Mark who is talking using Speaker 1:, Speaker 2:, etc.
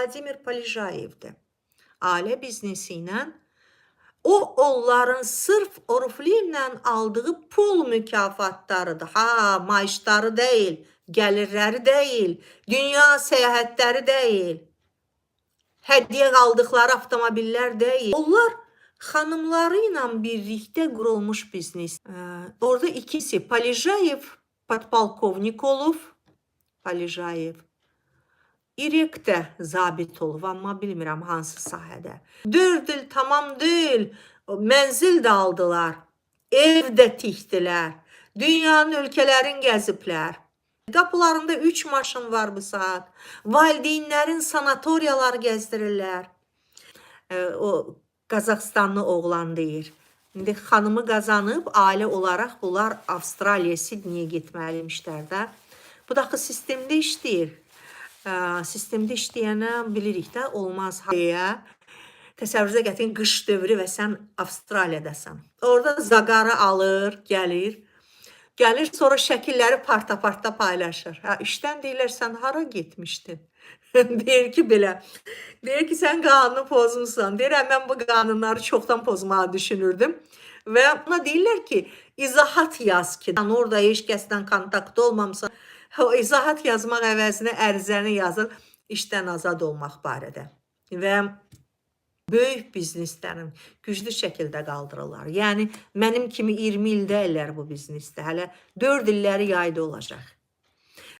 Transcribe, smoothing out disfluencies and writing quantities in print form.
Speaker 1: Vladimir Polejayevdir. Ailə biznesi ilə o onların sırf Oriflame-lə aldığı pul mükafatlarıdır. Ha, maaşları deyil, gəlirləri deyil, dünya səyahətləri deyil, hədiyyə aldıqları avtomobillər deyil. Onlar xanımları ilə birlikdə qurulmuş biznes. Orada ikisi Polejayev podpolkovnik olub, Polejayev. İrek də zabit olub, amma bilmirəm hansı sahədə. 4 il tamam deyil, mənzil də aldılar, ev də tikdilər, dünyanın ölkələrini gəziblər. Qapılarında 3 maşın var bu saat. Valideynlərin sanatoriyalar gəzdirirlər. O Qazaxıstanlı oğlan deyir. İndi xanımı qazanıb ailə olaraq bunlar Avstraliya, Sidneyyə getməlimişlər də. Bu da axı sistemdə işləyir. Sistemdə işləyənə bilirik də olmaz deyə. Təsəvvürünüzə gətirin qış dövrü və sən Avstraliyadasan. Orada zaqarı alır, gəlir. Gəlir sonra şəkilləri parta-parta paylaşır. Hə, işdən deyirlər sən hara getmişdin? Deyir ki belə. Deyir ki sən qanunu pozmusan. Deyir hə, mən bu qanunları çoxdan pozmağı düşünürdüm. Və buna deyirlər ki, izahat yaz ki, sən orada heç kəslə kontaktda olmamısan. O izahat yazmaq əvəzinə ərizəni yazır işdən azad olmaq barədə. Və böyük bizneslərin güclü şəkildə qaldırırlar. Yəni mənim kimi 20 ildə ellər bu biznesdə. Hələ 4 illəri yayda olacaq.